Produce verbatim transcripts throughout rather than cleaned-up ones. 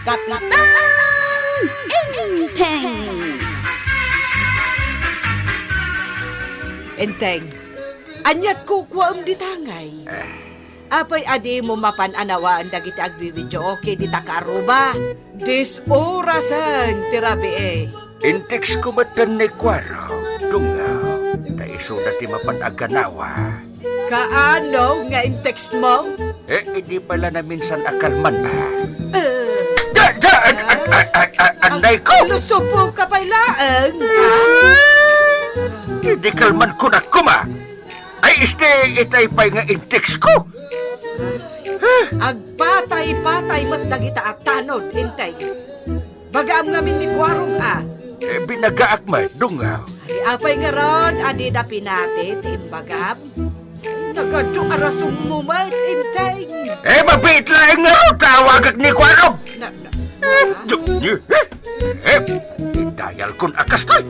Kapitan Enteng! Enteng, ania't kukuaem dita ngay? Eh. Apay a dimo mapan a nawaen dagiti agbibidio okay dita kaaruba? Dies orasen ti rabii. Intexko metten ni Kuarog, Dungaw, ta isuda ti mapan a ganawa. Kaano nga intextmo? Eh, idi pay la naminsan a kalman, ah. Eh. Da, da, an, an, an, an, an, anday ko! Lusupo ka pay laeng, ha? Idi kalman ko na kuma. Ay, este, itay pay nga intexko. Agpatay-patay met dagita a tanod, Enteng. Bagaam ngamin ni Kuarog a. Eh, binagaak met, Dungaw. Ay, apay ngarud a dida pinati ti imbagam? Nagadu a rasonmo met, Enteng. Eh, mabiit laeng ngarud ta awagak ni Kuarog. Na, na, Eh, ah? Di, di, eh, eh, idayalkon a kastoy.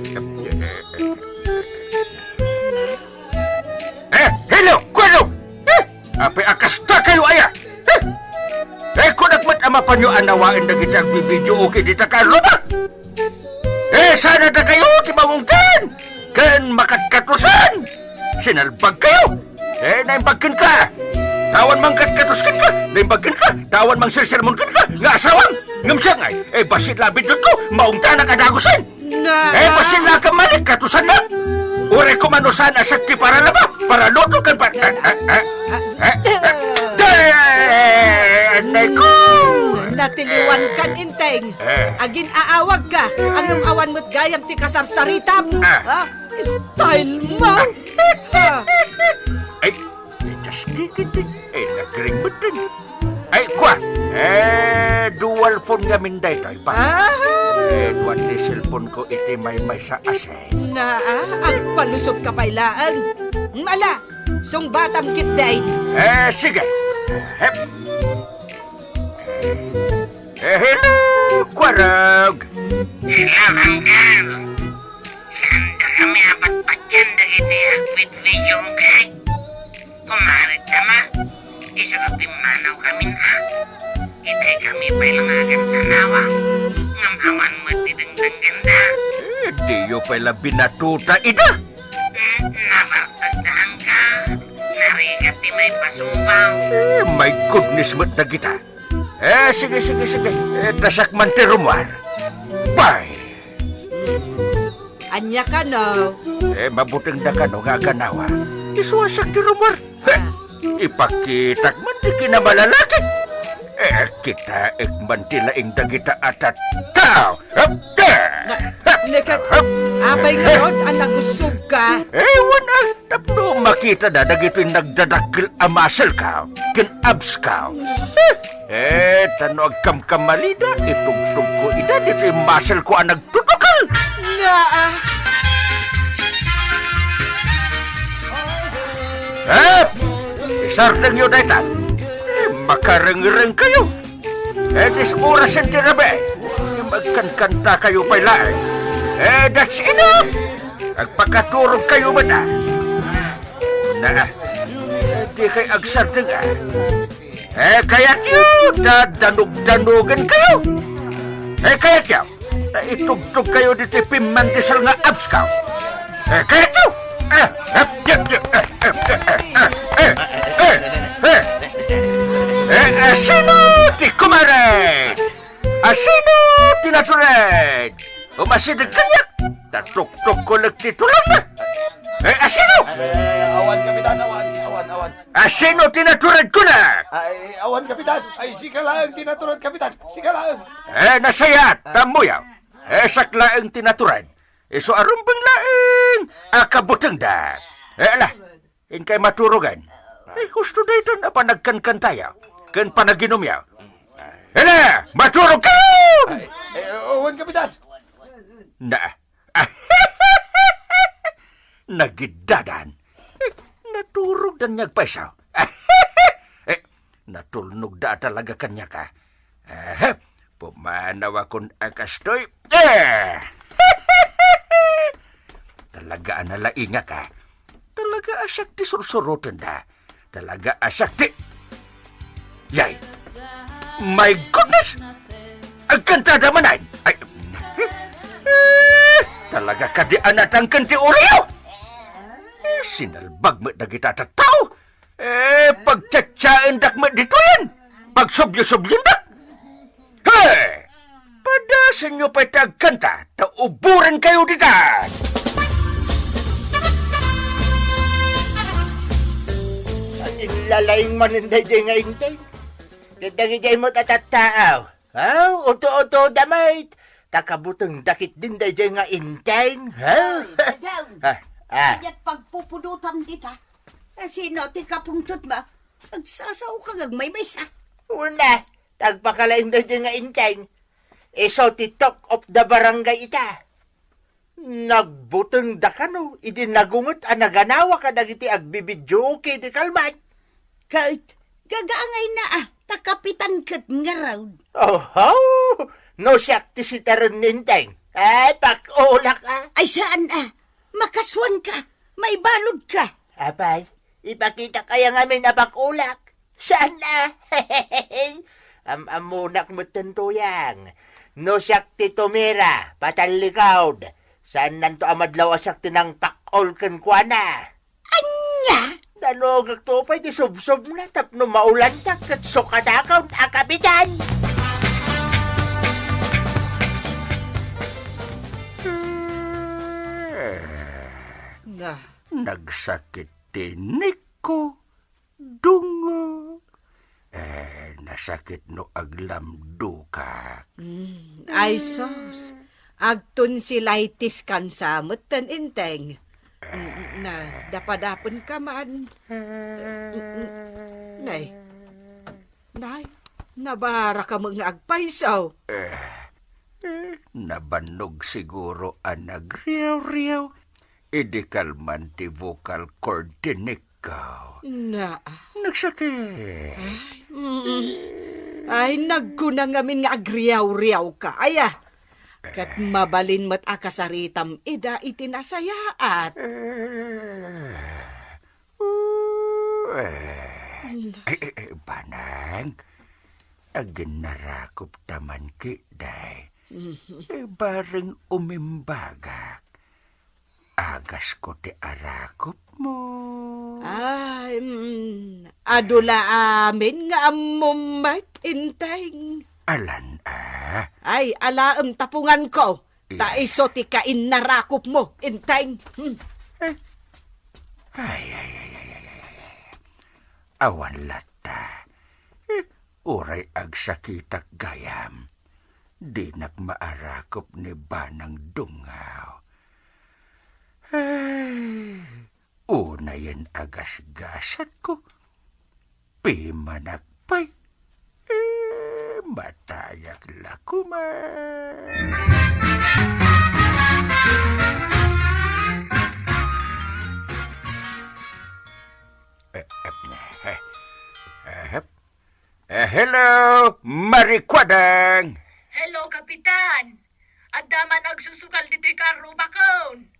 Eh, hello, Kuarog! Eh, apay a kasta kayo aya? Eh, eh, kunak met a mapanyo a nawaen dagiti agbibidio okay dita kaaruba? Eh, sana dakayo ti mangungtan ken makatkatusan! Sinalbag kayo! Eh, naimbag kenka! Tawan mangkatkatus kenka! Naimbag kenka! Tawan mangsersermon kenka! Nga asawam! Ngem siak ngay, eh, bassit la a biddutko, maungtanak a dagusen! Na- Eh, bassit la a kamalik, katusannak! Uray koma no saan a siak ti paralaba, paraluto, ken par-, eh, eh, eh, eh, eh, eh, anay ko! Natiliwan kan Enteng. Eh. Agin-aawag ka, ngem awan met gayam ti kasarsaritam. Ah. Ha? Style mo! Ha? Ay, Ay, kas kikit, eh. Eh, nagring met din. Ay, kua! Eh, dual phone ngamin daytoy, pa. Ah! Eh, dua ti cellphone ko iti maymaysa a set. Na, ah, agpalusot ka pay laeng. Ala, sungbatam ketdin. Eh, sige. Hep. Eh, hello, Kuarog. Hello, Uncle. Saanda kami a patpatyan dagiti agbibidio, okay? Kumarit kama, isu a pimmanaw kamin a. Itay kami pay la nga agan-anawa, ngem awan met ti dengdengkanda. Eh, diyo pay la binatuta ida. Hmm, nabartagda, Uncle. Narigat ti maipasubaw. Eh, my goodness met dagita. Eh, sige, sige, sige. Eh, ta siak man ti rummuar. Bye! Ania kano? Eh, mabutengda kano nga aganawa. Isu a siak ti rummuar. Heh! Ah. Ipakitak man ti kinamalalaki. Eh, kitaek man ti laing dagita a tattao. Hep! Na, nekat, apay ngarud a nakusog ka? Eh, wan a, tapno makita da dagitoy nagdadakkel a muscle ka, ken abs ka. Eh, ta no agkamkamalida, itugtog ko ida ditoy muscle ko a nagtutukel. Nga, ah. Eh, isardeng yo dayta. Eh, makarengreng kayo. Eh, dies orasen ti rabii. Agkankanta kayo pay laeng. Eh, that's enough! Agpakaturog kayo met a. Na, eh, di kay agsardeng a. Eh, kayatyo, dadanug-danugen kayo. Eh, kayatyo, ta itugtog kayo ditoy pimmandisel nga abs ko. Eh, kayatyo! Eh, eh, eh, eh, eh, eh, eh, eh, eh, eh. Eh, asino ti kumared? Asino ti natured? Umasideg kaniak, ta tuktok ko lek ti tulongna. Eh, asino? Eh, awan, Kapitan, awan, awan, awan. Asino ti natured kuna? Ay, awan, Kapitan. Ay, sika laeng ti natured, Kapitan. Sika laeng. Eh, nasayaat, ta ammoyo. Eh, siak laeng ti natured. Isu a rumbeng laeng a kabutengda. Eh, ala, inkay maturogen. Eh, husto daytan a panagkankantayo ken panaginumyo. Ala, maturog kayo! Ay, eh, awan, Kapitan. Na, nagiddadan. Eh, naturogdan nga agpayso. Eh, natulnogda a talaga kaniak a. Eh, pumanawakon a kastoy. Eh! Talaga a nalaingak a. Talaga a siak ti sursurotenda. talaga a sakti. Yay! My goodness! Agkantada manen! Ay, eh, talaga kadi a natangken ti uliyo! Eh, sinalbag met dagita tattao! Eh, pagtsatsaendak met ditoyen! Pagsubli-subliendak! He! Padasenyo pay ti agkanta, ta uborenkayo ditan! Agillalaing manen daydiay nga inteng. Ket dagidiay met a tattao. Aw, uto-uto da met. Ta kabutengda ketdin daydiay nga inteng. Ha? Ay, Adel. Ah, ah. Kayat pagpupudotam dita. Eh, sino ti kapungtotmo? Agsasaoka nga agmaymaysa. Una, ta agpakalaing daydiay nga inteng. Isu ti talk of the barangay ita. Nagbutengda kano idi nagunget a naganawa kadagiti agbibidyoke ti kalman. Ket, gagaangayna a, ta kapitan ket ngarud. Oho! No siak ti sitaren ni inteng. Ay, pakulak a. Ay, saan a. Makasuanka. Maibaludka. Apay, ipakitak aya ngamin a pakulak? Saan a? Am-ammonak metten, Tuyang. No siak ti tumira, patallikod, saannanto a madlaw a siak ti nangpakul kenkuana. Ania? Danugakto pay ti subsobna tapno maulantak ket sukadakon a kapitan. Nga. Nagsakit tinikko. Dungo. Eh, nasakit no aglamdukak. Mm, ay sus. Agtonsilitis kan sa metten inteng. Mm, na, dapadapenka man. Mm, mm. Nay. Nay, nabaraka met nga agpayso. Eh, eh, nabannog siguro a nagriawriaw. Idi kalman ti vocal cord ti nikko. Na. Nagsakit. Ay, mm. Ay, nagkuna ngamin nga agriawriawka. Aya. Ket mabalin met a kasaritam ida iti nasayaat. Eh, uh, eh. Mm. Ay, ay, ay, banang. Aginnarakopta man ketdi. Mhm. Eh, bareng umimbagak. Agasko ti arakopmo. Ay, mm, adu la amin nga ammom met, inteng. Alan a? Ay, alaem ta punganko. Ta isu ti kainnarakopmo, inteng. Hmm. Eh. Ay, ay, ay. Awan latta. Eh, uray agsakitak gayam. Dinak maarakop ni Banang Dungaw. Ay, unayen a gasgasatko. Pimanak pay. Eh, matayak la koma. Eh, eh, eh, eh, eh, hello, Marikuadang! Hello, Kapitan! Adda man agsusugal ditoy karrubakon.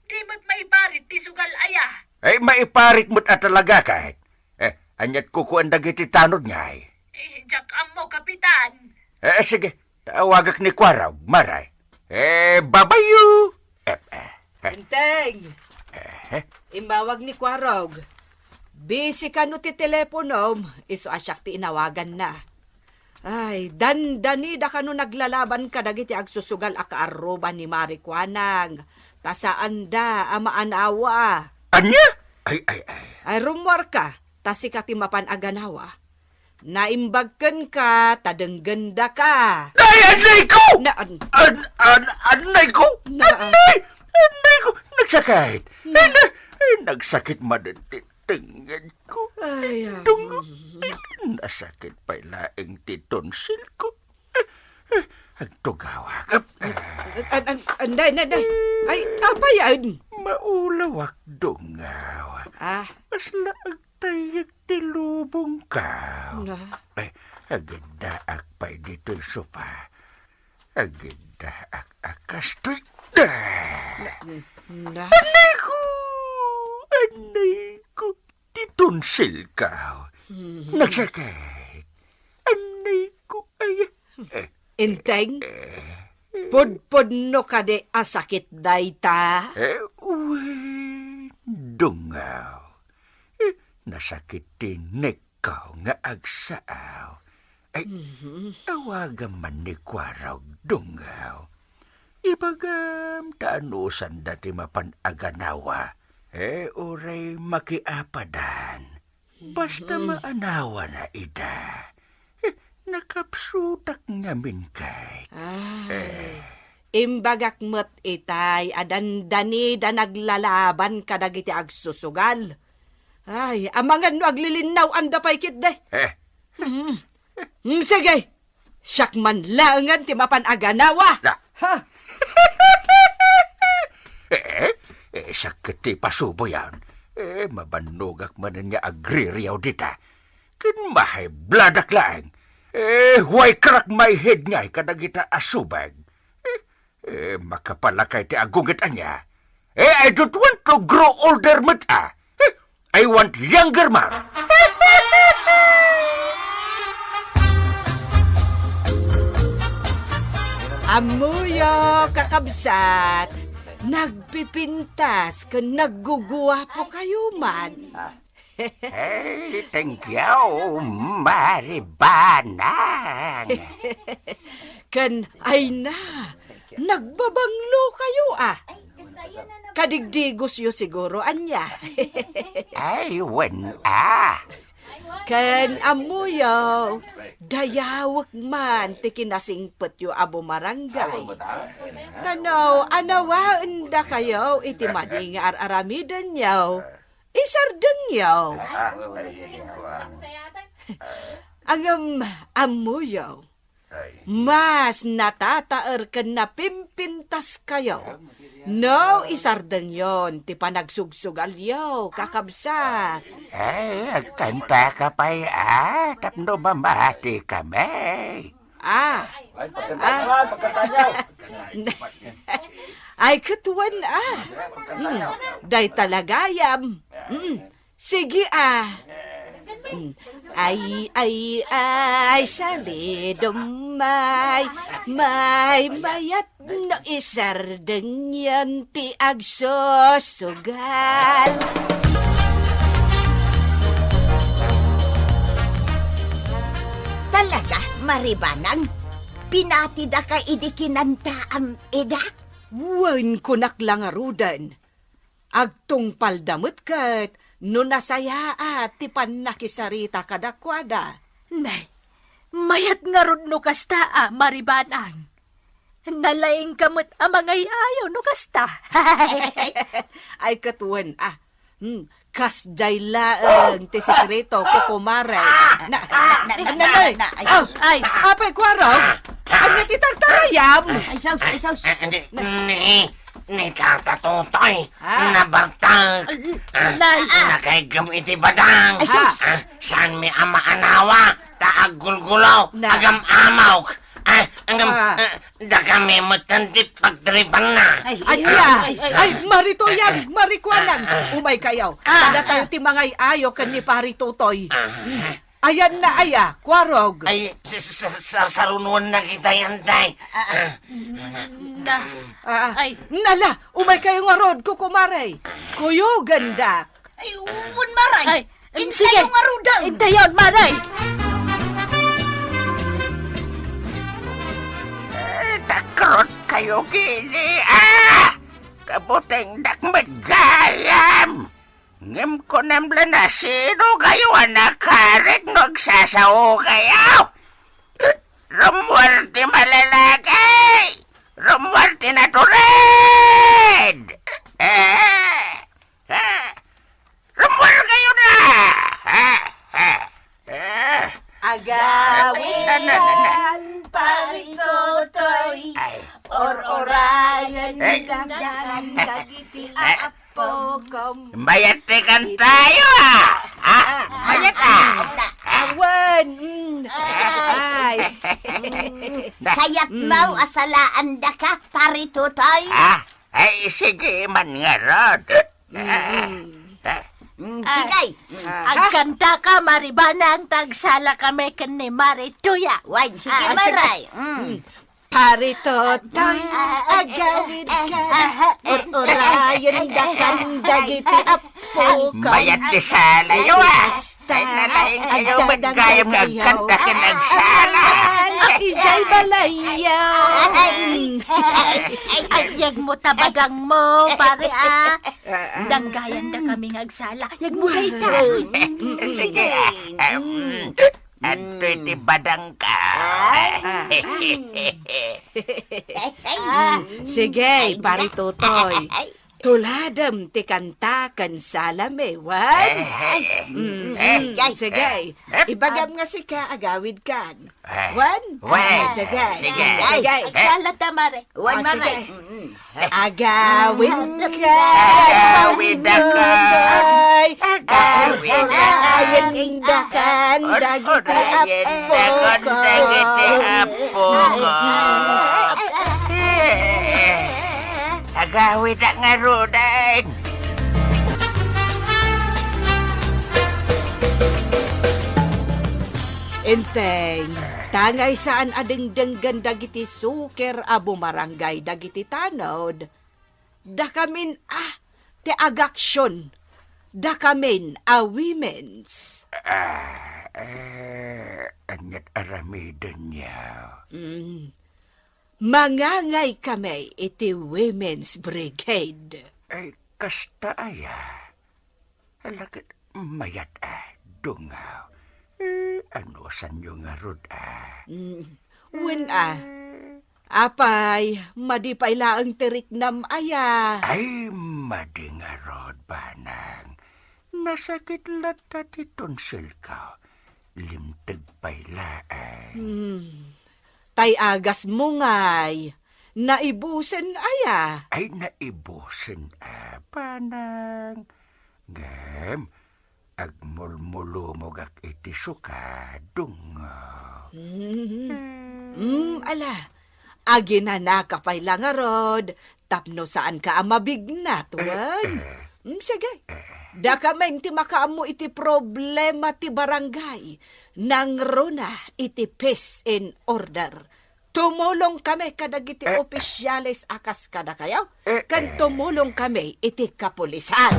Di met maiparit ti sugal aya. Ay, maiparit met a talaga ket. Eh, aniat kukuan dagiti tanod ngay? Eh, diak ammo, Kapitan. Eh, sige, tawagak ni Kuarog, maray. Eh, babayo! Eh, eh, eh. Inteng! Eh, eh. Immawag ni Kuarog. Busy kano ti teleponom, isu a siak ti inawaganna. Ay, dandanida kano naglalaban kadagiti agsusugal a kaarruba ni Marikuanang, ta saanda a maanawa. Ania? Ay, ay, ay. Ay, rummuarka, ta sika ti mapan a ganawa. Naimbag kenka, ta denggendaka. Ay, annayko! Na, an-, An-, an-, annayko! Na, an-, Annay! Annayko! Nagsakit! Na, Annay! Ay, nagsakit manen ti tengngedko. Ay, ah. Dungo. Nasakit pay laeng ti tonsilko. Agtugawak. An-, an-, an-, nay, nay, nay. Ay, apay yan? Maulawak, Dungaw. Ah. Kasla agtayyek ti lubongko. Na? Ay, agiddaak pay ditoy sofa. Agiddaak a kastoy. Na, na? Annayko! Annayko! Ti tonsilko. Mhm. Nagsakit. Annayko, ay. Eh, Enteng, eh, pudpudno kadi a sakit dayta? Eh, wen, dungaw. Eh, nasakit ti nekko nga agsaaw. Ay, Mhm. Awagam man ni Kuarog, dungaw. Ibagam ta anusanda ti mapan a ganawa. Eh, uray makiapadan. Basta Mhm. maanawana ida. Eh, nakapsutak ngamin kay. Ay. Eh. Imbagak met itay a dandani da naglalaban kadagiti agsusugal. Ay, amangan no aglilinnaw-anda pay ketdi. Eh. Mhm. Mm, sige. Siak man laengen ti mapan a ganawa. Na. Ha? Eh, eh, siak ket ti pasuboyan. Eh, mabannogak manen nga agririyaw dita. Ken mahiebladak laeng. Eh, way karak maihid ngay kadagita a subeng. Eh, eh, makapalakay ti agungit ania. Eh, I don't want to grow older met a. Eh, I want younger man. Ammoyo, kakabsat, nagpipintas ken nagguguapo kayo man. Hey, thank you, Maribanang. Ken, ay na, nagbabanglo kayo, ah. Kadigdigosyo siguro, ania? Ay, wen, ah. Ken ammoyo, dayawek man ti kinasingpetyo a bumarangay. Tano, anawaen dakayo iti madi nga ar-aramidenyo. Isardengyo. Ngem ammoyo, mas natataer ken napimpintaskayo no isardengyon ti panagsugsugalyo, kakabsat. Ay, agkantaka pay a tapno mamatikami. Ah. Ay, pagkanta Ah. naman, pagkanta niyo. Ay, ket wen, ah. Mm, dayta la gayam. Mm, sige, ah. Mm. Ay, ay, ay, salidom, may, may, mayat no isardengyon ti agsusugal. Talaga, Maribanang, pinatidaka idi kinantaam ida? Wen, kunak la ngaruden. Agtungpalda met ket no nasayaat ti pannakisarita kadakuada. Nay, mayat ngarud no kasta a, Maribanang. Nalaingka met a mangay-ayo no kasta. Ay, ket wen, ah. Hmm, kasdiay laeng ti sekreto, kukumare. Na, na, na, na, na, na, na, na, ay, ah, sus. Ay. Apay, Kuarog? Ania ti tartarayam? Ay, sus, ay, sus. Ah, ah, ni, ni, ni Tata Totoy, Ah. nabartak. Ay, Ah, nay. nakaiggem iti badang. Ay, sus. Ah, saanmi a maanawa, ta aggulgulo, Na. agam-amok. Ah, agam-, Ah. ah, dakami met ti pagtripanna. Ay, Ania? ay, ay, Ay, ay. Maritoyan, Marikuanang. Umaykayo. Ah. Adda tayo ti mangay-ayo ken ni Pari Totoy. Ah. Ayanna aya, Kuarog? Ay, sa-, sa-, sa-, sa-, sarunuanna kita yan, tay. Ah, ah. Ah. Na. Ah, ah. Ay. Nala, umaykayo ngarud, kukumare. Kuyogendak. Ay, wen, Maray. Ay, em, Intayo sige. Ngaruden. Intayon, Maray. Eh, takrot kayo kini, ah! Kabutengdak met gayam! Ngem kunem la, nasino kayo a nakarik no agsasao kayo? Rumuar ti malalaki! Rumuar ti natured! Eh! Eh! Rumuar kayo na! Eh! Eh! Eh! Agawidan, Paritotoy, Ay. Or-orayan Ay. Dagiti Ay. Apo kom. Bayat ti kantayo, ah! Ah! Bayat, ah! Awan! Mm. Ay! Mm. Kayat Mm. mo a salaandaka, Paritotoy? Ah! Ay, sige man ngarud. Mm. Ah. Mm, ah, sige. Mm. Ah, agkanta ka, Mari Banang, ta agsala kami ken ni Mari Tuya. Wen, sige, ah, sige. Maray. Mm. Pari Totoy, ah, agawid ka. Ah, ah, ah, ur-urayen dakan dagiti apo ko. Mayat ti salayo, ah. Ay, nalaing kayo, met gayam nga agkanta ken agsala. Idiay balayyo. Ay, ay, ay, yegmo ta badangmo, pare, ah. Ah, ah. Danggayan da kami nga agsala. Yegmo dayta. Sige, ah, ah, mm. Adtoy ti badangko. Ah, ah. Ah. Sige, ay, pare Totoy. Ay. Tuladem ti kanta ken salami, wen? Eh, eh, mm, eh, sige. Eh, eh. Ibagam nga sika, agawid kan. Eh. Wen? Wen. Ah, sige. Sige. Sige. Agsala ta, mare. Wen, ah, mare. Sige. Mm, mm. Agawid ka. Agawid ka. Agawid ka. Agawid ka. Agawid ka. Dagiti apo ko. Dagiti apo ko. Eh. Agawid a ngaruden. Enteng, tangay saan a dengdenggen dagiti suker a bumarangay dagiti tanod, dakamin a ti agaksion, dakamin a women's. Ah, eh, aniat aramidenyo? Mm. Mangangay kami iti Women's Brigade. Ay, kasta aya? Ala ket mayat a, dungaw. Eh, anusanyo ngarud a? Mm, wen a. Apay, madi pay laeng ti riknam aya? Ay, madi ngarud, banang. Nasakit latta ti tonsilko. Limteg pay laeng. Hmm. Tay agasmo ngay, naibusen aya? Ay, naibusen a, banang. Ngem, agmulmulumogak iti suka, dungaw. Mm. Mm, ala, aginanaka pay la ngarud, tapno saanka a mabignat, eh, wen? Eh. Mm, sige. Eh. Dakamin ti makaammo iti problema ti barangay, nangruna iti peace and order. Tumulong kami kadagiti, eh, eh, opisyales a kas kadakayo, eh, ken, eh, tumulong kami iti kapulisan.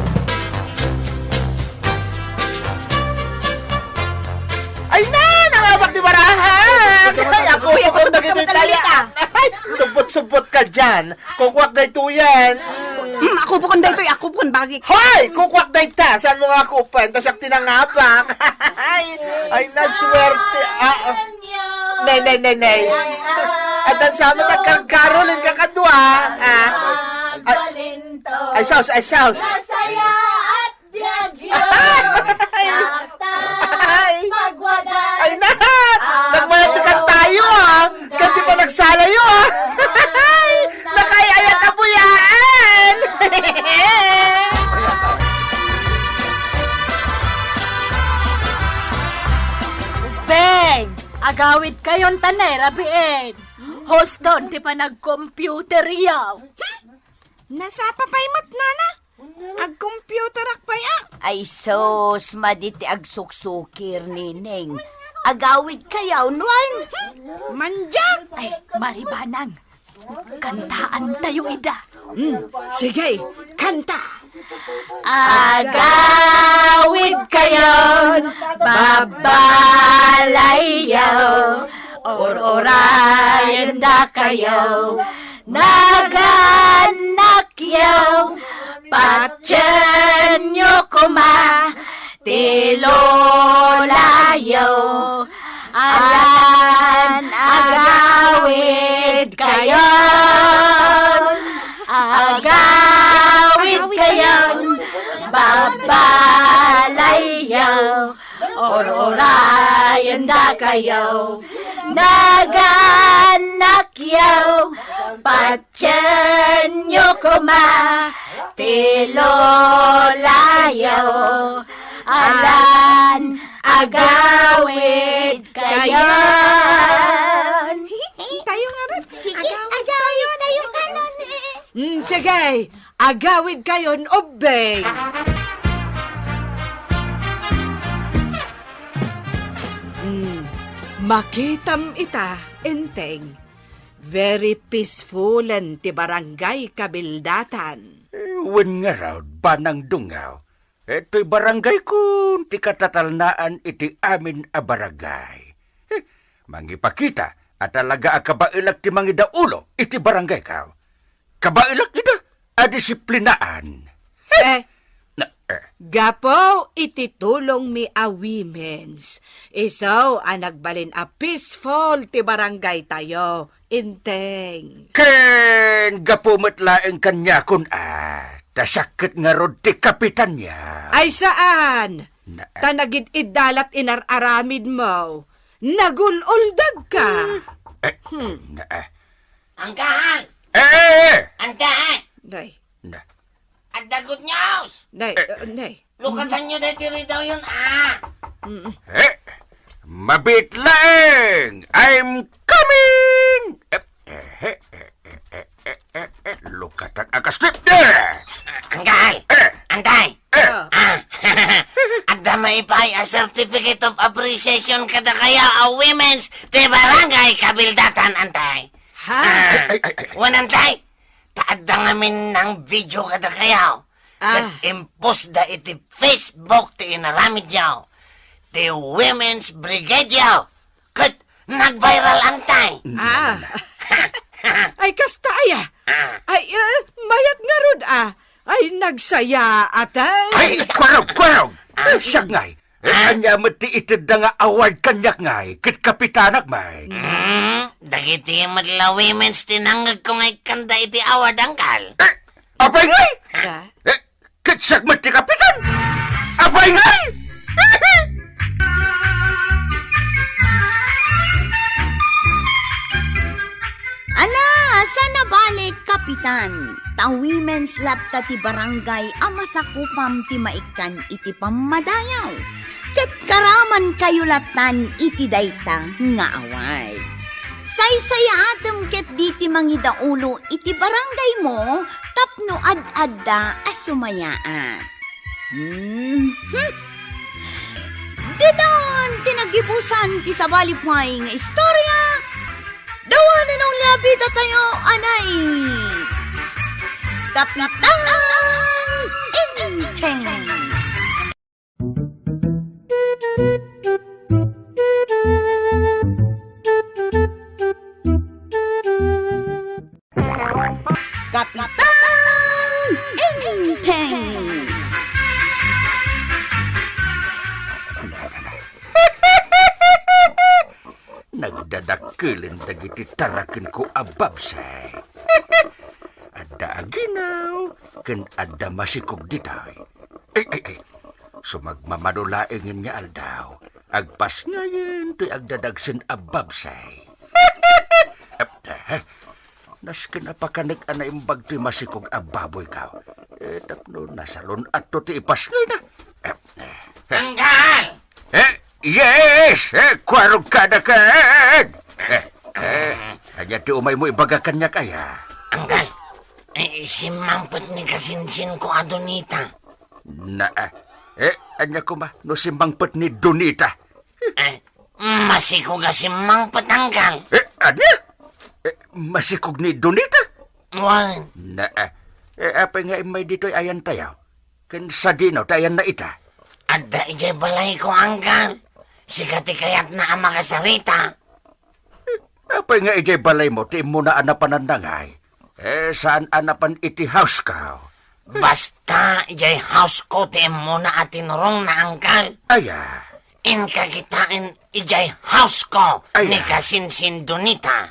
Ay na! Nangabak ti barahan! Ay, ako, uy, ako, ako, dagiti ako, taya. Ay, subot-subot ka dyan. Kukuak daytoyen. Mm, ako pukon daytoy, ako pukon bagik. Hoy! Kukuak dayta. Saan mo nga kupen? Tas yak tinangabak. Ay, ay, naswerte. Ah, ah. Nay, nay, nay, nay. At ang sama nagkarkarol, yung kakadwa. Ah. Ay, ay, sauce, ay, sauce. Masaya at Biagyo, ay, basta ay, pagwadan. Ay, na! Nagmayatikan tayo, ah! Kanti pa nagsalayo, ah! Ay, nakaayayat a buyaan! Beng! Agawid kayon ta ne, rabiin! Huston ti panagcomputer yaw! Nasapa pay met, nana? Agcomputerak pay a. Ay sus, madi ti agsuksukir, Nineng. Agawid kayo, nuan? Manjak! Ay, Mari Banang, kantaan tayo ida. Hmm, sige, kanta. Agawid kayon, babbalayyo, or-orayen da kayo. Naganak yaw, patienyo koma ti lolayo. Alan agawid kayon, agawid kayon, babbalayyo. Or-orayen da kayo, naganak yaw, patienyo koma ti lolayo, alan agawid kayon. Tayo nga rin. Sige, agawid kayon, tayo kanon eh. Mm, sige, agawid kayon, ubbing. Makitam ita, Enteng. Very peacefulen ti barangay kabildatan. Eh, wen ngarud, Banang Dungaw. Eh, toy barangay kun ti katatalnaan iti amin a barangay. Eh, mangipakita a talaga a kabaelak ti mangidaulo iti barangayko. Kabaelak ida a disiplinaan. Eh, Na, eh. Gapu iti tulongmi a women's, isu a nagbalin a peaceful ti barangay tayo, Enteng. Ken gapu met laeng kaniakon a, ta siak ket ngarud ti kapitanyo. Ay saan! Na, eh. Ta nagid-iddalat inar-aramidmo. Nagul-uldagka. Eh, Hmm. na, eh. Anggal! Eh, eh, eh! Ante! Nay. Na. Adda good news! Nay, Eh. uh, nay. Lukatanyo daytoy ridaw yun, ah! Mm. Eh, mabit laeng! I'm coming! Eh, eh, eh, eh, eh, eh, eh, eh, lukatan a kastit, eh! Anggal! Eh! Antay! Eh! Ah. Ah, adda maipay a certificate of appreciation kadakayo a women's ti barangay kabildatan, antay. Ha? Ah, Ay, ay, ay, ay. Wen, antay, ta adda ngamin nang video kadakayo. Ah. Ket impostda iti Facebook ti inaramidyo. Ti Women's Brigade yo. Ket nag-viral, antay. Ah. Ay, kasta aya. Ah. Ay, eh, mayat ngarud, ah. Ay, nagsaya, atay. Ay, kuarog, kuarog. Ah. Siak ngay. Eh, ania met ti itedda nga award kaniak ngay, ket kapitanak may. Hmm, dagiti met la women's ti nangngegko nga ikkanda iti award, anggal. Eh, apay ngay? Da? Eh, ket siak met ti kapitan? Apay ngay? Ala, saan a bale, Kapitan? Ta women's latta ti barangay a masakupam ti maikkan iti pammadayaw. Ket karamankayo lattan iti dayta nga award. Saysayaatem ketdi ti mangidaulo iti barangaymo tapno ad-adda a sumayaat. Mhm. Ditan ti nagibusan ti sabali pay nga istorya. Dawanen a uliabida tayo, anay! Kapitan Enteng! Kapitan Enteng! Nagdadakkelen dagiti tarakenko a babsay. Adda aginaw ken adda masikog ditoy. Ay, ay, ay. Sumagmamano laengen nga aldaw, agpasngayen toy agdadagsen a babsay. Nasken a pakanek a naimbag toy masikog a baboyko. Eh, tapno nasalun-atto ti ipasngayna. Eh, eh. Anggal! Eh, yes! Eh, kuarog kada ka! Eh, eh, ania ti umaymo ibaga kaniak aya? Anggal, eh, simmangpet ni kasinsinko a Donita. Na, eh, ania koma no simmangpet ni Donita? Eh, masikog a simmangpet, anggal. Eh, ania? Eh, masikog ni Donita? Wen. Na, eh, apay nga immay ditoy ayantayo? Ken sadino ti ayanna ita? Adda idiay balayko, anggal. Sika ti kayatna a makasarita. Apay nga idiay balaymo ti immuna a napananna ngay? Eh, saan a napan iti houseko? Basta idiay houseko ti immuna a tinurongna, anggal. Aya? Inka kitaen idiay houseko ni Aya? Kasinsin Donita.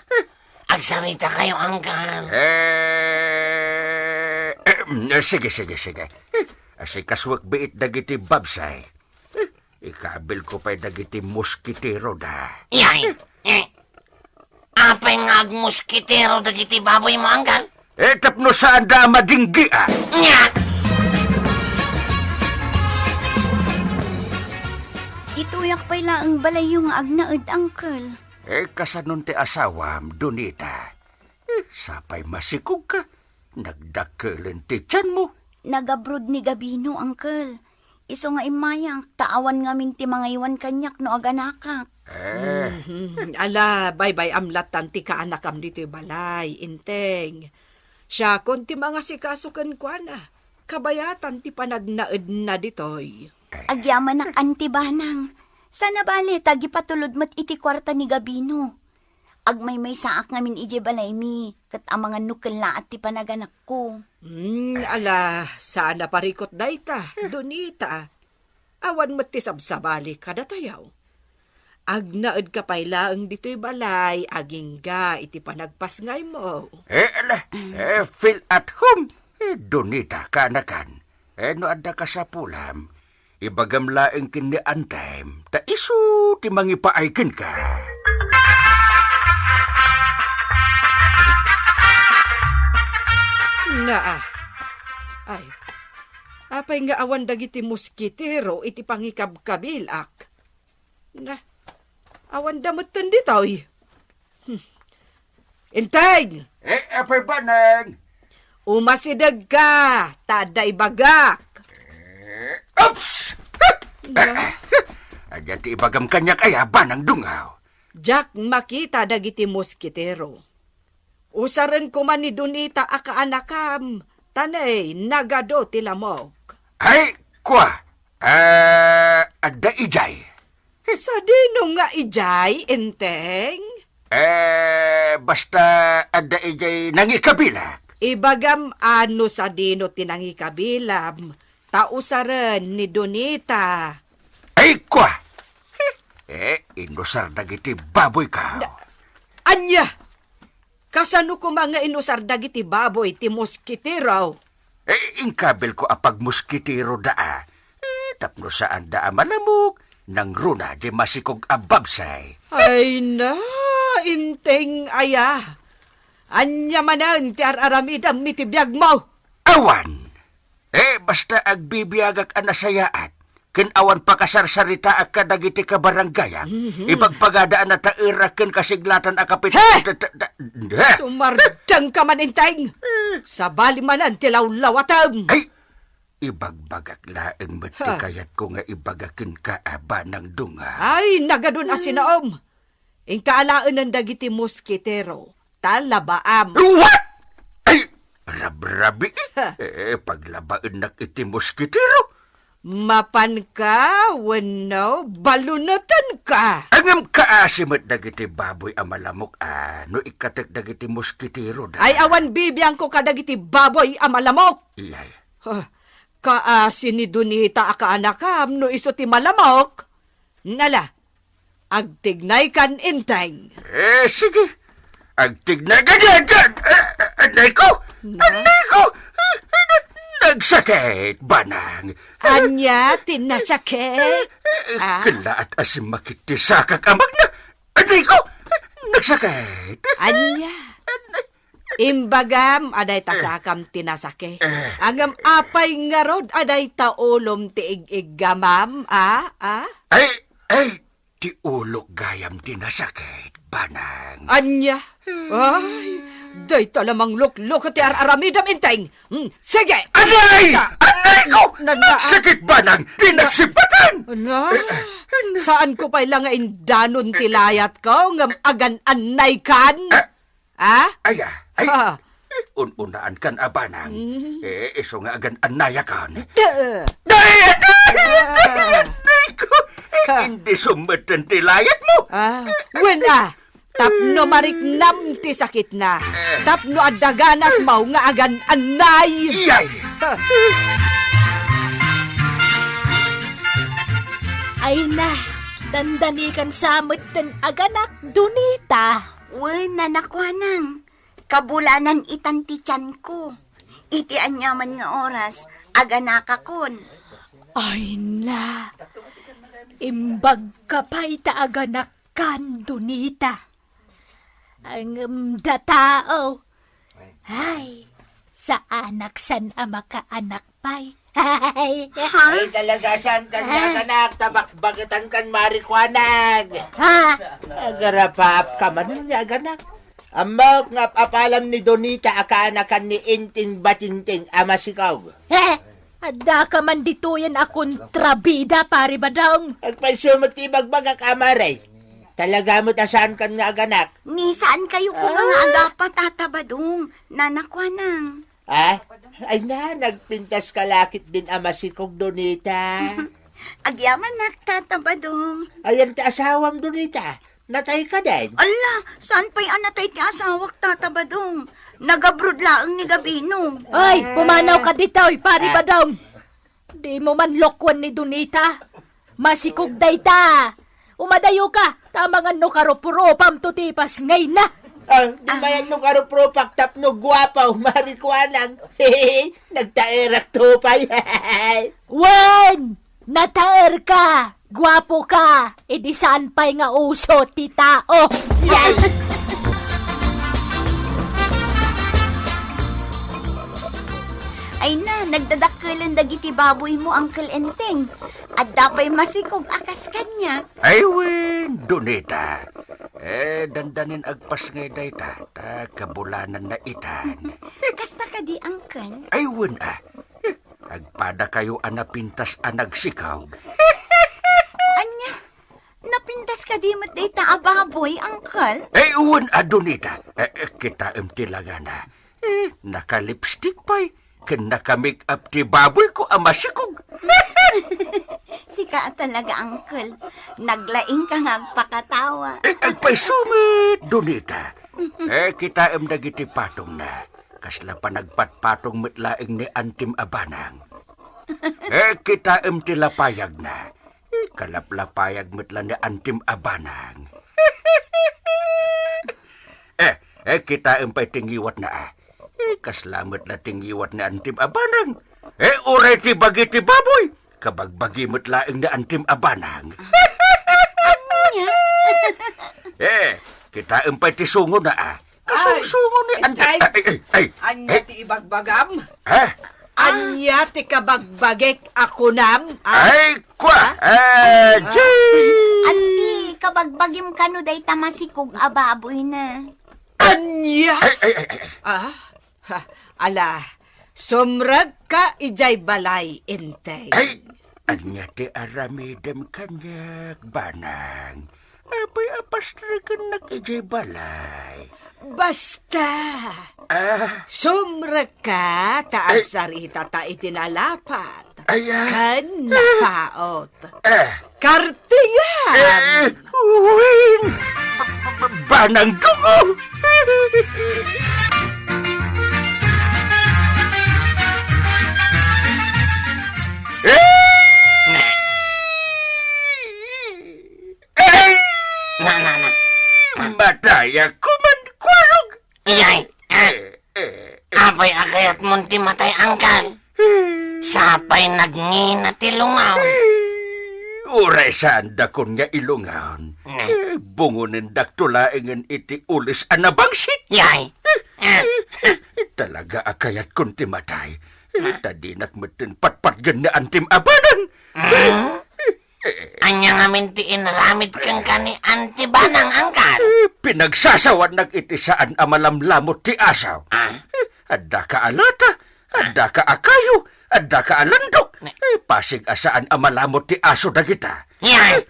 Agsarita kayo, anggal. Eh, eh, sige, sige, sige. Eh, asikasuek biit dagiti babsay. Eh, ikabilko pay dagiti moskitero da. Yay! Eh, apay nga agmoskitero dagiti baboymo, anggal? Eh, tapno saanda a madinggi, ah. Nya! Ituyak pay laeng balayyo nga agnaed, uncle. Eh, kasanon ti asawam, Donita? Eh, sapay masikog ka. Nagdakkelen ti tianmo. Nag-abroad ni Gabino, uncle. Isu nga immayak, ta awan ngamin ti mangaywan kaniak no aganakak. Eh. Mhm. Ala, baybay-am lattan ti kaanakam ditoy balay, Enteng. Siakon ti mangasikaso kenkuana. Kabayatan ti panagnaedna ditoy. Agyamanak, Anti Banang. Saan a bale, ta agipatulod met iti kuarta ni Gabino. Agmaymaysaak ngamin idiay balaymi, ket amangan no kellaat ti panaganakko. Hmm, ala, saan a parikut dayta, Donita. Awan met ti sabsabali kadatayo. Agnaedka pay laeng ditoy balay, agingga iti panagpasngaymo. Eh, ala, eh, feel at home. Eh, Donita, kaanakan. Eh, no adda kasapulam, ibagam laeng ken ni Antem, ta isu ti mangipaay kenka. Naa. Ay, apay nga awan dagiti moskitero iti pangikabkabilak? Na, awan da metten ditoy. Hmm. Enteng! Eh, apay Banang? Umasidegka, ta adda ibagak. Eh, oops! Na? Ania ti ibagam kaniak aya, Banang Dungaw? Diak makita dagiti moskitero. Usaren koma ni Donita a kaanakam, ta ne, nagadu ti lamok. Ay, kua, ah, adda idiay. Sadino nga idiay, Enteng? Eh, basta adda idiay nangikabilak. Ibagam a no sadino ti nangikabilam, ta usaren ni Donita. Ay, kua! Eh, inusar dagiti baboyko. Da-, ania? Kasano koma nga inusar dagiti baboy ti moskitero? Eh, inkabilko a pagmoskitero da, ah. Eh, tapno saan da a malamok, nangruna di masikog a babsay. Ay na, Enteng aya. Ania manen ti ar-aramidem iti biagmo? Awan. Eh, basta agbibiagak a nasayaat, ken awan pakasarsaritaak kadagiti kabarangayak, mhm, ipagpagada a nataerak ken kasiglatan a kapit-, He! ta-, ta-, ta-, he! Sumardengka man, Enteng! Eh. Sabali manen ti lawlawatem! Ay, ibagbagak laeng met ti Ha. kayatko nga ibaga kenka, a Banang Dungaw. Ay, nagadun a sinaom! Inka alaenen dagiti moskitero, ta labaam. What? Ay, rabrabi. Ha. Eh, paglabaennak iti moskitero. Mapanka wenno balunetenka? Ngem kaasi met dagiti baboy a malamok, a, no ikkatek dagiti moskitero da. Ay, awan bibiangko kadagiti baboy a malamok. Iyay. Ha, kaasi ni Donita a kaanakam no isu ti malamok. Nala, agtignaykan, Enteng. Eh, sige. Agtignaykan, eh, eh, eh, anayko! Na? Anayko! Eh, eh, nagsakit, Banang. Ania ti nasakit? Eh, eh, Ah? Kellaat a simmakit ti sakak a magna. Anayko! Nagsakit. Ania? Imbagam a dayta Eh. sakam ti nasakit. Eh. Ngem apay ngarud a dayta ulom ti ig-iggamam, a? A? Ay, ay, ti ulok gayam ti nasakit, Banang. Ania? Ay, dayta la mangluklukat ti ar-aramidem, Enteng. Hmm, sige. Anay! Ta- Anayko! Na, na, Nagsakit, Banang! Ti na- nagsipatan! Na? Eh, eh, Saanko pay la nga indanon ti layatko ngem agan-annaykan? Eh, Ah? Ay, ah, ay. Ha. Un-unaankan a, Banang. Mm. Eh, isu nga agan-annayakon. Da. Ay, ay, ay, Ah. ay, ay, ko. Ha. Indi summetten ti layatmo. Ah, wen, ah. Tapno mariknam ti sakitna. Eh. Tapno adda ganasmo nga agan-annay. Iyay. Ha. Ay na, dandanikan sa metten aganak, Donita. Wen, nanakuanang, kabulanan itan ti tianko. Iti aniaman nga oras, aganakakon. Ay na, imbagka pay ta aganakkan, Donita. Ngem datao, ay, saanak san a makaanak pay. Ay. Ha? Ay, talaga siyan, kanya Ah. kanak, tabakbagitan kan marijuana. Ha? Agarapaap ka man, nga aganak. Ammok nga apalam ni Donita a kaanakan ni Inting Batinting a masikog. Ha? Addaka man ditoyen a kontrabida, Pari Badong. Agpayso met ti ibagbagak, Amare. Talaga met a saankan nga aganak. Ni saankayo koma nga agapa, Tata Badong. Nanakuanang. Ah? Ay na, nagpintas ka lakit din a masikog, Donita. Agyamanak, Tata Badong. Ayan ti asawam, Donita. Natay ka din. Ala, saan pay a natay ti asawak, Tata Badong? Nag-abroad laeng ni Gabino. Ay, pumanaw ka ditoy, Pari Badong. Dimo man lokwan ni Donita. Masikog dayta. Umadayo ka, ta amangan no karuprupam to ti pasngayna. Ah, di mayan no karuprupak tapno guapo, marikuanang. Nagtaerak to pay. Wen! Nataer ka! Guapo ka! Idi saan pay nga uso ti tao! Yay! Ay na, nagdadakkelen dagiti baboymo, Uncle Enteng. Adda pay masikog a kas kaniak. Ay wen, Donita. Eh, dandanin agpasngay dayta, ta kabulananna itan. Kasta kadi, Uncle? Ay wen, ah. Eh, agpadakayo a napintas a nagsikog. Ania? Napintas kadi met dayta a baboy, Uncle? Eh, wen, a Donita. Eh, eh, kitaem ti langana. Eh, naka-lipstick pay, ken naka-make-up ti baboyko a masikog. Sika a talaga, Uncle. Naglaingka nga agpakatawa. Eh, agpayso met, Donita. Eh, kitaem dagiti patongna. Kasla panagpatpatong met laeng ni Antim a Banang. Eh, kitaem ti lapayagna. Eh, kalaplapayag met la ni Antim a Banang. Eh, eh, kitaem pay ti ngiwatna, ah. Eh, kasla met la ti ngiwat ni Antim a Banang. Eh, uray ti bagi ti baboy, kabagbagi met laeng ni Antim a Banang. Ania? Eh, kitaem pay ti sungona, ah. Kasunsungo ni Ante. Ay, ay, ay, ay. Ania ti ibagbagam? Ha? Ania ti kabagbagik a kunam? Ah? Ay, kwa! Ah, Jay! Anti, kabagbagim kano dayta masikog a baboy na. Ania? Ay, ay, ay, ay, ay. Ah? Ha, ala, sumrekka idiay balay, Enteng. Ay, ania ti aramidem kaniak, Banang? Apay a pastrekennak idiay balay? Basta! Ah. Sumrekka ta agsarita ta iti nalapat. Ay, ah. Ken napaot. Ah. Kartingam! Eh, wen! Ba-, ba-, ba-, Banang Gungo! Eh! Ay! Na, na, na. Madayak ko man, Kwarog! Iyay! Ah! Eh, eh, eh. Apay a kayatmon ti matay, Angkal? Eh. Sapay nagngina ti lungaw. Eh. Uray saandakon nga ilungaon. Ne. Eh, bungonendakto laengen iti ulis a nabangsit. Iyay! Eh, Ah. eh, talaga a kayatkon ti matay. Eh, Ah. ta dinak metten patpatgen ni Antim a Banang. Ah. Eh, Ania ngamin ti inaramid kenka ni Anti Banang, Angkal? Eh, pinagsasawannak iti saan a malamlamot ti aso. Ah? Eh, addaka a lata, addaka a kayo, addaka a landok. Ne- Eh, pasig a saan a malamot ti aso dagita. Yan!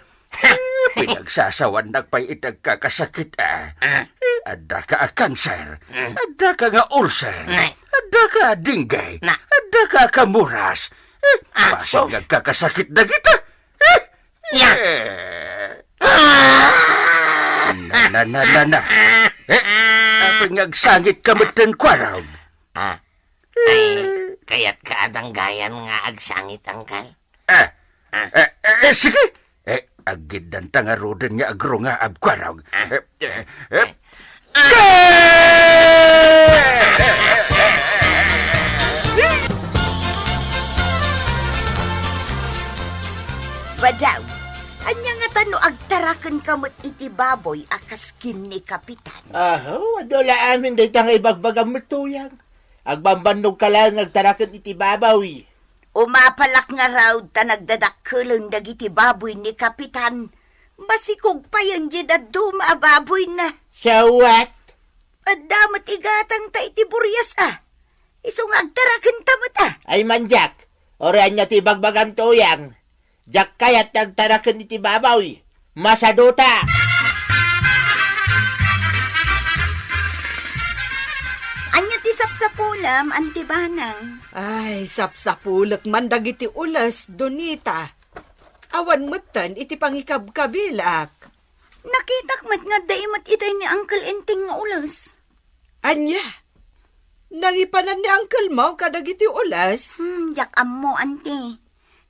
Eh, pinagsasawannak pay iti agkakasakit, ah. Ah. Eh, addaka a kanser, Mm. addaka nga ulcer, Ne- addaka a dengue, Na- addaka a kamuras. Eh, Ah, pasig sus. nga agkakasakit dagita. Eh, Ya. Eh. Ah! Na, na, na, na, na. Eh, apay nga agsangit ka metten, Kwarog? Ah. Ay, kayat ka a danggayan nga agsangit, Angkal? Eh. Ah. Eh, eh, eh, sige. Eh, aggiddanta ngaruden nga agrungaab, Kwarog. Ah. Eh, eh, eh. Eh. Badaw, ania ngata no agtarakenka met iti baboy a kas ken ni Kapitan? Aho, adu la amin dayta nga ibagbagam met, Tuyang. Agbambannogka laeng nga agtaraken iti baboy. Umapalak ngarud ta nagdadakkelen dagiti baboy ni Kapitan. Masikog payen diay dadduma a baboyna. So what? Adda met igatangta iti burias, a. Isu nga agtarakenta met, a. Ay, mandiak. Uray ania ti ibagbagam, Tuyang? Diak kayat nga agtaraken iti baboy. Masaduta! Ania ti sapsapulem, Anti Banang? Ay, sapsapulek man dagiti ules, Donita. Awan metten iti pangikabkabilak. Nakitak met nga adda met itay ni Uncle Enteng nga ules. Ania? Nangipanan ni uncle mo kadagiti ules? Hmm, diak ammo, Auntie.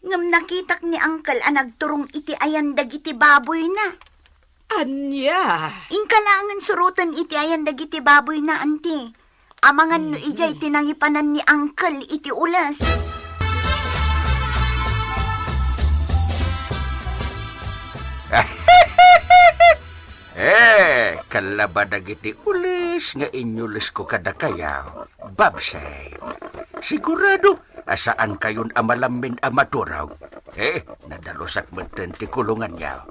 Ngem nakitak ni uncle a nagturong iti ayan dagiti baboyna. Ania? Inka laengen suroten iti ayan dagiti baboyna, Auntie. Amangan no idiay ti nangipanan ni uncle iti ules. Eh, kallaba dagiti ules nga inyulesko kadakayo, Babsay. Sigurado a saankayon a malammin a maturog. Eh, nadalusak metten ti kulonganyo.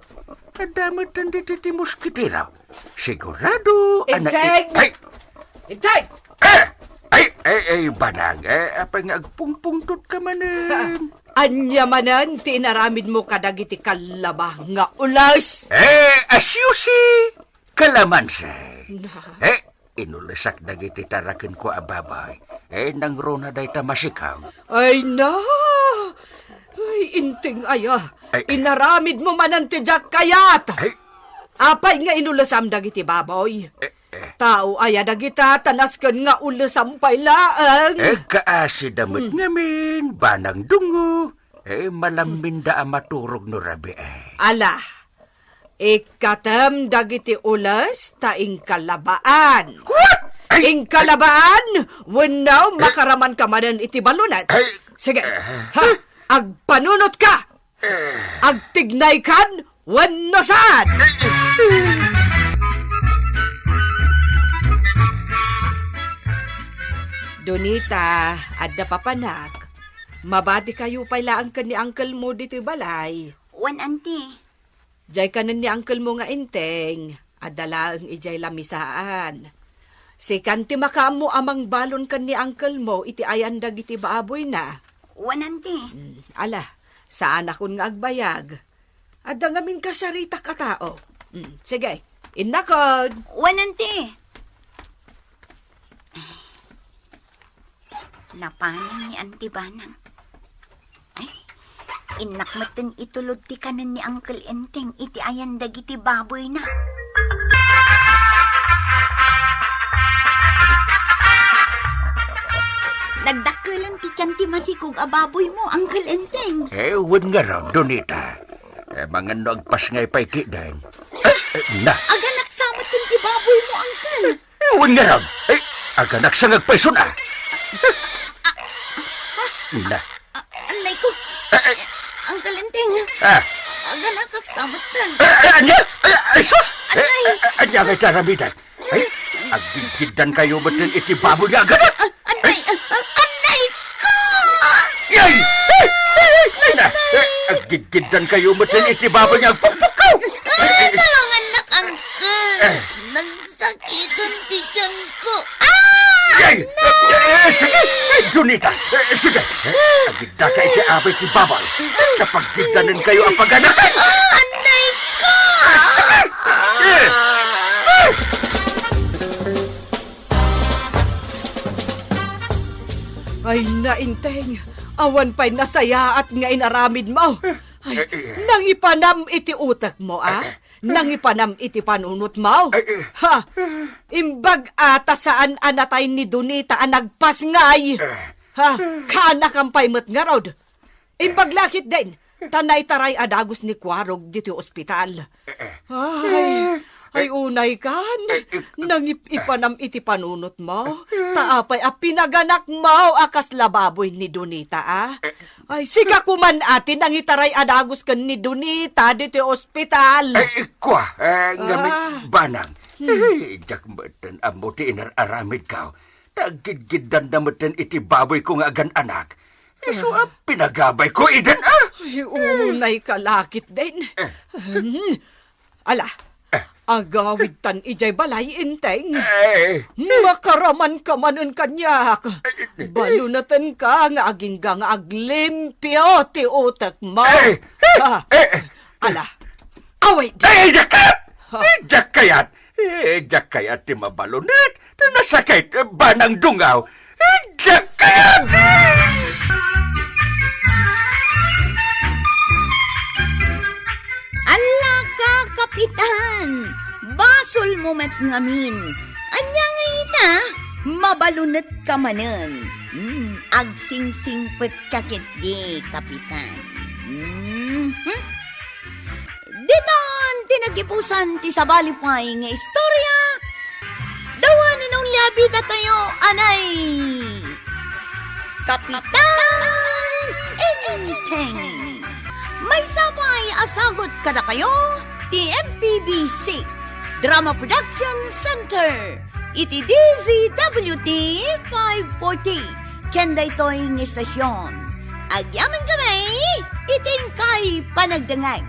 Adda metten ditoy ti moskitero. Sigurado a na- Inteng! Ay! Inteng! Eh! Ay, ay, ay, Banang, eh, apay nga agpungpungtot ka manen? Ania manen ti inaramidmo kadagiti kallaba nga ules? Eh, as you see, kalamansi. Na- Eh, inulesak dagiti tarakenko a baboy. Eh, nangruna dayta masikog. Ay, na! Ay, Inteng aya, ay, ay, inaramidmo manen ti diak kayat! Ay. Apay nga inulesam dagiti baboy? Eh, eh. Tao aya dagita, ta nasken nga ulesam pay laeng. Eh, kaasi da met ngamin, Banang Dungo. Eh, malamminda a maturog no rabii. Ala, ikkatem dagiti ules ta inka labaan. What? Ay, inka labaan, wenno makaramanka manen iti balunet. Ay, sige, eh, ha, agpanunotka. Agtignaykan wenno saan? Donita, adda papanak. Mabati kayo pay laeng ken ni uncle mo ditoy balay. Wen, Auntie. Diay kanen ni uncle mo nga Enteng, adda laeng idiay lamisaan. Sikan ti makaammo a mangbalon ken ni uncle mo iti ayan dagiti baboyna. Wen, Auntie. Mm, ala, saanakon nga agbayag. Adda ngamin kasiaritak a tao. Mm, sige, innakon. Wen, Auntie. Napanen ni Auntie Banang. Ay, innak metten itulod ti kanen ni Uncle Enteng iti ayan dagiti baboyna. Nagdakkelen ti tian ti masikog a baboymo, Uncle Enteng. Eh, wen ngarud, Donita. Eh, mangan no agpasngay pay ti den. Eh, eh, na. Aganak sa metten ti baboymo, Uncle. Eh, wen ngarud. Eh, aganak sa ngagpayson, ah. Na. A-, anay ko. Eh, eh. Uncle Enteng. Ah. Aganak sa metten. Eh, eh, ania? Eh, ay, sus! Eh, anay. Eh, eh, ania nga iti aramidek? Ay, aggidgiddan kayo metten iti baboy nga aganak. A-, anay, a-, a-, anay ko! Yay! Ay, ay, ay, na. Eh, aggidgiddan kayo metten iti baboy nga agpukpukkaw. Ah, tulongannak, Uncle. Eh. Nagsakiten ti tianko. Ah! Yay! Anay! Eh, eh, sige! Eh, Donita! Eh, sige! Eh, agiddaka iti abay ti baboy. Kapag giddanen kayo a paganakan! Ah, anay ko! Sige! Eh! Ay, nainteng, awan pay nasayaat nga inaramidmo. Ay, eh, eh, nangipanam iti utekmo, a? Eh, eh. Nangipanam iti panunotmo? Eh, eh. Ha? Imbag a ta saan a natay ni Donita a nagpasngay? Eh. Ha? Kaanakam pay met ngarud. Imbag la ketdin, ta naitaray a dagus ni Kuarog ditoy ospital. Eh, eh. Ay, ay, unaykan. Eh, eh. Nangip-ipanam iti panunotmo. Ta apay a pinaganakmo a kasla baboy ni Donita, a? Eh. Ay, sika koman a ti nangitaray a dagus ken ni Donita ditoy ospital. Ay, kua, eh, ngamit, ah, Banang. Hmm. Eh, diak metten ammo ti inar-aramidko. Ta aggidgiddanna metten iti baboyko nga agan-anak. Isu a pinagabayko iden, a? Ay, unayka la ketdin. Eh. Hmm. Ala, eh, Agawidtan idiay balay, Enteng. Eh. Makaramanka manen kaniak. Eh, eh, eh. Balunetenka nga agingga nga aglimpio ti utekmo. Eh, eh, Ah, eh, eh. Ala, away di. Eh, diak kayat! Ha? Eh, diak kayat! Eh, diak kayat ti mabalunet. Ta nasakit, eh, banang dungaw. Eh, diak kayat! Ala ka, Kapitan! Basolmo met ngamin. Ania ngay ita? Mabalunetka manen. Hmm, agsingsingpetka ketdi, Kapitan. Hmm, hmm? Ditan ti nagipusan ti sabali pay nga istorya. Dawan ni Nong Liabita tayo, anay. Kapitan Enteng. Maysa pay a sagut kadakayo ti M P B C Drama Production Center iti D Z W T five forty. Ken daytoy nga istasyon, agyamankami iti inkay panagdengngeg.